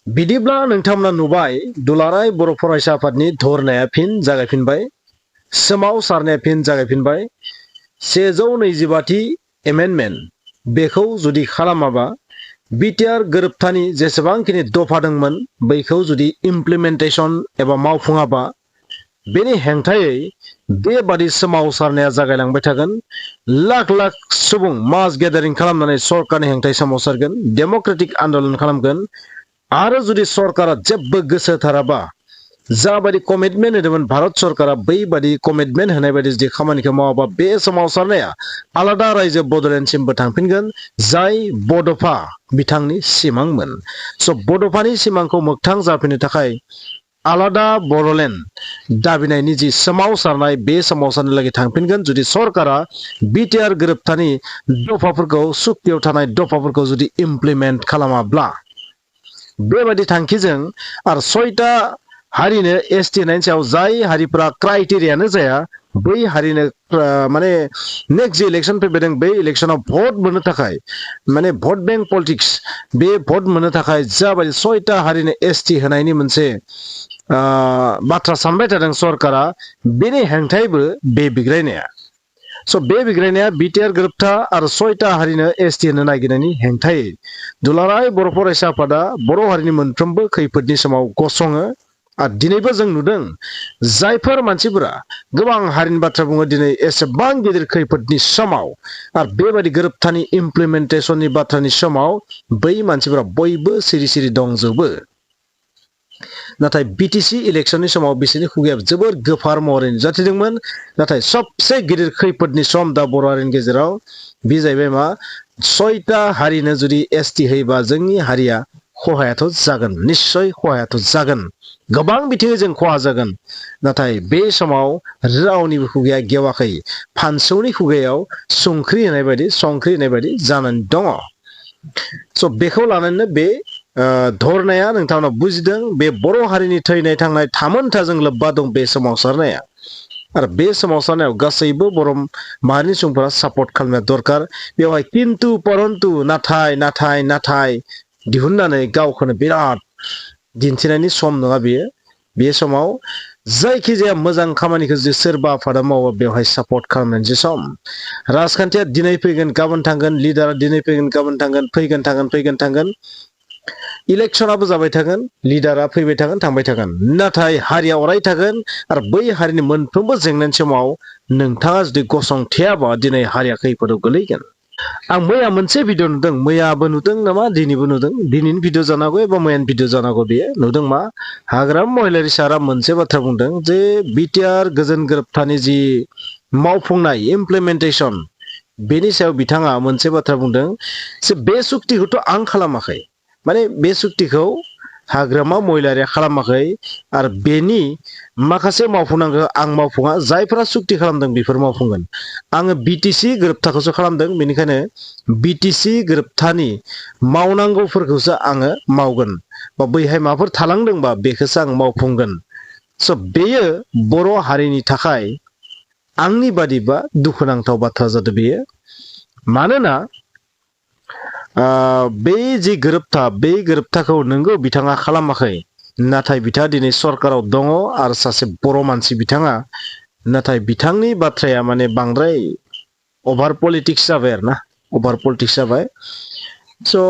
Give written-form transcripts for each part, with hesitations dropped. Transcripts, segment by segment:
बिदिब्ला नोंथांमोना नुबाय दुलाराय बर' फरायसा आफादनि धरनाया फिन जागायफिनबाय सोमावसारनाया फिन जागायफिनबाय 125थि एमेन्डमेन्ट बेखौ जुदि खालामाबा BTR गोरोबथानि जेसेबांखिनि दफा दंमोन बैखौ जुदि इमप्लिमेन्टेसन एबा मावफुङाबा बेनि हेंथायै बेबादि सोमावसारनाया जागायलांबाय थागोन लाख लाख सुबुं मास गेदारिं खालामनानै सरकारनि हेंथायै सोमावसारगोन डेम'क्रेटिक आन्दोलन खालामगोन आरो जुदि सरकारा जेबो गोसो होथाराबा जाबायदि कमिटमेन्ट होदोंमोन भारत सरकारा बैबादि कमिटमेन्ट होनाय बायदि जुदि खामानिखौ मावाबा बे सोमावसारनाया आलादा रायजो बड'लेण्डसिमबो थांफिनगोन जाय बड'फा बिथांनि सिमांमोन स' बड'फानि सिमांखौ मोगथां जाफिननो थाखाय आलादा बड'लेण्ड दाबिनायनि जि सोमावसारनाय बे सोमावसारनायलागै थांफिनगोन जुदि सरकारा BTR गोरोबथानि दफाफोरखौ सुक्तियाव थानाय दफाफोरखौ जुदि इमप्लिमेन्ट खालामाब्ला बेबादि थांखिजों आरो 6टा हारिनो ST होनायनि सायाव जाय हारिफोरा क्राइटेरियानो जाया बै हारिनो माने नेक्स्ट जे इलेक्शन फैबाय बै इलेक्शनाव भट मोननो थाखाय माने भट बैंक पलिटिक्स बे भट मोननो थाखाय जाबायदि 6टा हारिनो ST होनायनि मोनसे बाथ्रा सानबाय थादों सरकारा बेनि हेंथायैबो बे बिग्रायनाया स' बे बिग्रायनाया BTR गोरोबथा आरो 6टा हारिनो ST होनो नागिरनायनि हेंथायै दुलाराय बर' फरायसा आफादा बर' हारिनि मोनफ्रोमबो खैफोदनि समाव गसङो आरो दिनैबो जों नुदों जायफोर मानसिफोरा गोबां हारिनि बाथ्रा बुङो दिनै एसेबां गिदिर खैफोदनि समाव आरो बेबायदि गोरोबथानि इमप्लिमेन्टेसननि बाथ्रानि समाव बै मानसिफोरा बयबो सिरि सिरि दंजोबो नाथाय BTC इलेक्शननि समाव बिसोरनि खुगाया जोबोर गोफार महरै नुजाथिदोंमोन नाथाय सबसे गिदिर खैफोदनि सम दा बर' हारिनि गेजेराव बे जाहैबाय मा 6टा हारिनो जुदि ST होयोबा जोंनि हारिया खहायाथ' जागोन निश्चय खहायाथ' जागोन गोबां बिथिङै जों खहा जागोन नाथाय बे समाव रावनिबो खुगाया गेवाखै फानसौनि खुगायाव संख्रि होनाय बायदि जानानै दङ स' बेखौ लानानैनो बे धरनाया नोंथांमोना बुजिदों बे बर' हारिनि थैनाय थांनाय थामोनथाजों लोब्बा दं बे सोमावसारनाया आरो बे सोमावसारनायाव गासैबो बर' माहारिनि सुबुंफोरा सापर्ट खालामनाया दरकार बेवहाय किन्तु परन्तु नाथाय दिहुननानै गावखौनो बिराद दिन्थिनायनि सम नङा बे समाव जायखिजाया मोजां खामानिखौ जुदि सोरबा आफादा मावो बेवहाय सापर्ट खालामनायनि सम राजखान्थिया दिनै फैगोन गाबोन थांगोन लिडारा दिनै फैगोन गाबोन थांगोन फैगोन थांगोन इलेक्शनाबो जाबाय थागोन लिडारा फैबाय थागोन थांबाय थागोन नाथाय हारिया अराय थागोन आरो बै हारिनि मोनफ्रोमबो जेंनानि समाव नोंथाङा जुदि गसंथेयाबा दिनै हारिया खैफोदाव गोलैगोन आं मैया मोनसे भिडिअ नुदों मैयाबो नुदों नामा दिनैबो नुदों दिनैनि भिडिअ जानांगौ एबा मैयानि भिडिअ जानांगौ बेयो नुदों मा हाग्रामा महिलारि सारा मोनसे बाथ्रा बुंदों जे BTR गोजोन गोरोबथानि जि मावफुंनाय इमप्लिमेन्टेसन बेनि सायाव बिथाङा मोनसे बाथ्रा बुंदों जे बे सुक्तिखौथ' आं खालामाखै माने बे सुक्तिखौ हाग्रामा महिलारिया खालामाखै आरो बेनि माखासे मावफुंनांगौ आं मावफुङा जायफोरा सुक्ति खालामदों बेफोर मावफुंगोन आङो BTC गोरोबथाखौसो खालामदों बेनिखायनो BTC गोरोबथानि मावनांगौफोरखौसो आङो मावगोन बा बैहाय माबाफोर थालांदोंबा बेखौसो आं मावफुंगोन स' बेयो बर' हारिनि थाखाय आंनि बादिबा दुखुनांथाव बाथ्रा जादों बेयो मानोना बे जि गोरोबथा बे गोरोबथाखौ नोंगौ बिथाङा खालामाखै नाथाय बिथाङा दिनै सरकाराव दङ आरो सासे बर' मानसि बिथाङा नाथाय बिथांनि बाथ्राया माने बांद्राय अभार पलिटिक्स जाबाय आरो ना अभार पलिटिक्स जाबाय स'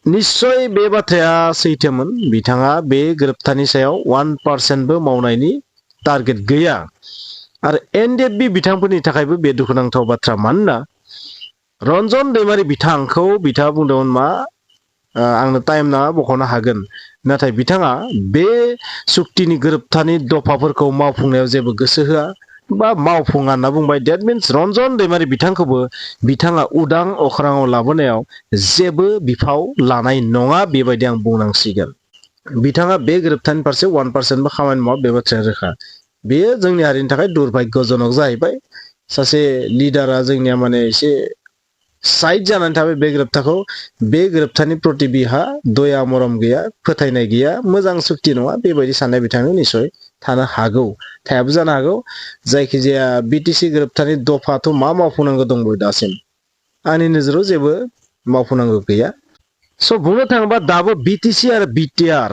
निश्चय बे बाथ्राया सैथोमोन बिथाङा बे गोरोबथानि सायाव 1%बो मावनायनि टारगेट गैया आरो NDFB बिथांफोरनि थाखायबो बे दुखुनांथाव बाथ्रा मानोना रन्जन दैमारि बिथांखौ बिथाङा बुंदोंमोन मा आंनो टाइम नाङा बख'नो हागोन नाथाय बिथाङा बे सुक्तिनि गोरोबथानि दफाफोरखौ मावफुंनायाव जेबो गोसो होआ बा मावफुङा होनना बुंबाय डेट मिन्स रन्जन दैमारि बिथांखौबो बिथाङा उदां अख्राङाव लाबोनायाव जेबो बिफाव लानाय नङा बेबायदि आं बुंनांसिगोन बिथाङा बे गोरोबथानि फारसे 1%बो खामानि मावा बे बाथ्राया रोखा बेयो जोंनि हारिनि थाखाय दुर्भाग्यजनक जाहैबाय सासे लिडारा जोंनिया माने एसे साइड जानानै थाबाय बे गोरोबथानि प्रति बिहा दया मरम गैया फोथायनाय गैया मोजां सुक्ति नङा बेबायदि साननाय बिथांनो निश्चय थानो हागौ थायाबो जानो हागौ जायखिजाया BTC गोरोबथानि दफाथ' मा मावफुंनांगौ दंबो दासिम आंनि नोजोराव जेबो मावफुंनांगौ गैया स' बुंनो थाङोबा दाबो बिटिसि आरो बिटिआर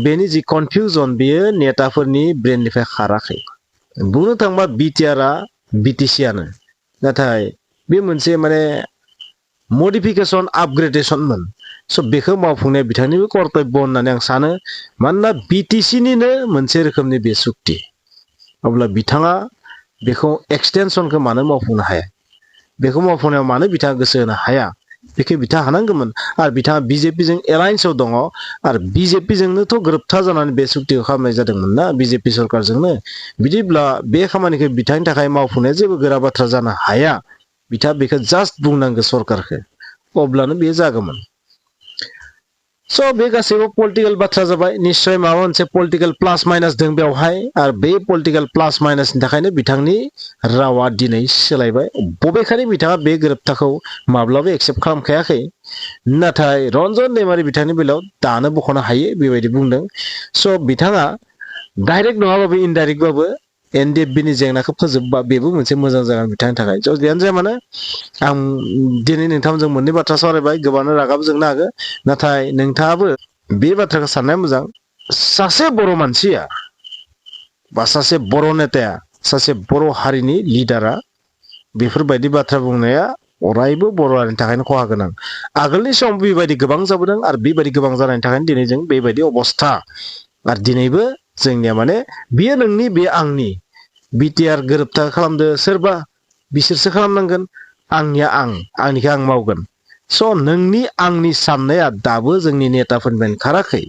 बेनि जि कनफिउजन बेयो नेताफोरनि ब्रेननिफ्राय खाराखै बुंनो थाङोबा बिटिआरआ बिटिसिआनो नाथाय बे मोनसे माने मडिफिकेसन आपग्रेडेसनमोन स' बेखौ मावफुंनाया बिथांनिबो कर्तब्य होननानै आं सानो मानोना बिटिसिनिनो मोनसे रोखोमनि बे सुक्ति अब्ला बिथाङा बेखौ एक्सटेनसनखौ मानो मावफुंनो हाया बेखौ मावफुंनायाव मानो बिथाङा गोसो होनो हाया बेखौ बिथाङा हानांगौमोन आरो बिथाङा बिजेपिजों एलायन्सआव दङ आरो बिजेपिजोंनोथ' गोरोबथा जानानै बे सुक्तिखौ खालामनाय जादोंमोन ना बिजेपि सरकारजोंनो बिदिब्ला बे खामानिखौ बिथांनि थाखाय मावफुंनाया जेबो गोरा बाथ्रा जानो हाया बिथाङा बेखौ जास्ट बुंनांगौ सरकारखौ अब्लानो बेयो जागौमोन स' बे गासैबो पलिटिकेल बाथ्रा जाबाय निश्चय माबा मोनसे पलिटिकेल प्लास माइनास दं बेवहाय आरो बे पलिटिकेल प्लास माइनासनि थाखायनो बिथांनि रावा दिनै सोलायबाय बबेखानि बिथाङा बे गोरोबथाखौ माब्लाबा एक्सेप्ट खालामखायाखै नाथाय रन्जन दैमारि बिथांनि बेलायाव दानो बख'नो हायो बेबायदि बुंदों स' बिथाङा डाइरेक्ट नङाबाबो इनडाइरेक्टबाबो एनडिएफबिनि जेंनाखौ फोजोबबा बेबो मोनसे मोजां जागोन बिथांनि थाखाय जियानो जाया मानो आं दिनै नोंथांजों मोननै बाथ्रा सावरायबाय गोबाङानो रागाबो जोंनो हागौ नाथाय नोंथाङाबो बे बाथ्राखौ साननाया मोजां सासे बर' मानसिया बा सासे बर' नेताया सासे बर' हारिनि लिडारा बेफोरबायदि बाथ्रा बुंनाया अरायबो बर' हारिनि थाखायनो खहा गोनां आगोलनि समाव बेबायदि गोबां जाबोदों आरो बेबायदि गोबां जानायनि थाखायनो दिनै जों बेबायदि अबस्था आरो दिनैबो जोंनिया माने बियो नोंनि बे आंनि बिटिआर गोरोबथा खालामदो सोरबा बिसोरसो खालामनांगोन आंनिया आंनिखौ आं मावगोन स' नोंनि आंनि साननाया दाबो जोंनि नेताफोरनिफ्राय ओंखाराखै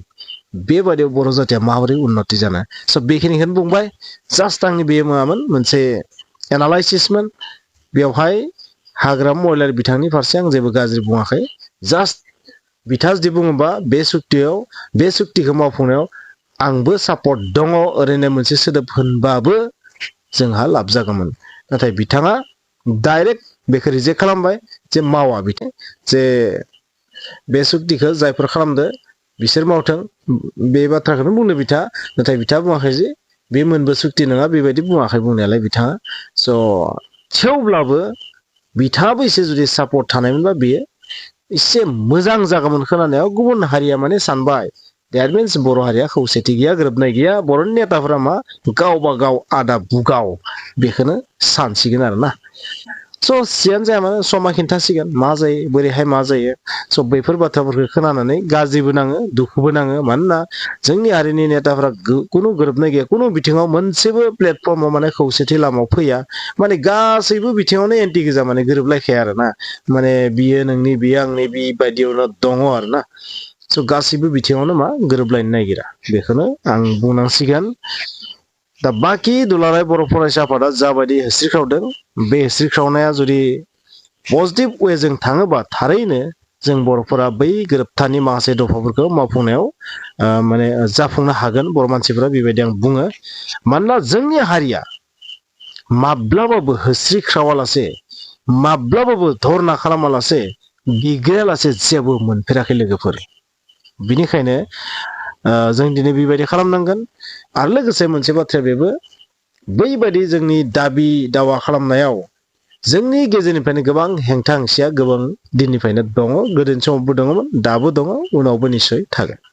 बेबादियाव बर' जातिया माबोरै उन्नति जानो स' बेखिनिखौनो बुंबाय जास्ट आंनि बे मामोन मोनसे एनालाइसिसमोन बेवहाय हाग्रामा महिलारि बिथांनि फारसे आं जेबो गाज्रि बुङाखै जास्ट बिथाङा जुदि बुङोबा बे सुक्तिखौ मावफुंनायाव आंबो सापर्ट दङ ओरैनो मोनसे सोदोब होनबाबो जोंहा लाब जागौमोन नाथाय बिथाङा डाइरेक्ट बेखौ रिजेक्ट खालामबाय जे मावा बिथां जे बे सुक्तिखौ जायफोर खालामदो बिसोर मावथों बे बाथ्राखौनो बुंदो बिथाङा नाथाय बिथाङा बुङाखै जे बे मोनबो सुक्ति नङा बेबायदि बुङाखै बुंनायालाय बिथाङा स' थेवब्लाबो बिथाङाबो एसे जुदि सापर्ट थानायमोनबा बेयो एसे मोजां जागौमोन खोनानायाव गुबुन हारिया माने सानबाय देट मिन्स बर' हारिया खौसेथि गैया गोरोबनाय गैया बर'नि नेताफोरा मा गावबा गाव आदा बुगाव बेखौनो सानसिगोन आरोना स' जियानो जाया मानो समा खिन्थासिगोन मा जायो बोरैहाय मा जायो स' बैफोर बाथ्राफोरखौ खोनानानै गाज्रिबो नाङो दुखुबो नाङो मानोना जोंनि हारिनि नेताफोरा खुनु गोरोबनाय गैया खुनु बिथिङाव मोनसेबो प्लेटफर्माव माने खौसेथि लामायाव फैया माने गासैबो बिथिङावनो एन्टि गोजा माने गोरोबलायखाया आरोना माने बियो नोंनि बियो आंनि बेबायदियावनो दङ आरोना स' गासैबो बिथिङावनो मा गोरोबलायनो नागिरा बेखौनो आं बुंनांसिगोन दा बाखि दुलाराय बर' फरायसा आफादा जाबायदि होस्रिख्रावदों बे होस्रिख्रावनाया जुदि पजिटिभ वेजों थाङोबा थारैनो जों बर'फोरा बै गोरोबथानि माखासे दफाफोरखौ मावफुंनायाव माने जाफुंनो हागोन बर' मानसिफोरा बेबायदि आं बुङो मानोना जोंनि हारिया माब्लाबाबो होस्रिख्रावालासे माब्लाबाबो धरना खालामालासे बिग्रायालासे जेबो मोनफेराखै लोगोफोर बिनिखायनो जों दिनै बेबायदि खालामनांगोन आरो लोगोसे मोनसे बाथ्राया बेबो बैबायदि जोंनि दाबि दावा खालामनायाव जोंनि गेजेरनिफ्रायनो गोबां हेंथा हेंसिया गोबां दिननिफ्रायनो दङ गोदोनि समावबो दङमोन दाबो दङ उनावबो निस्सय थागोन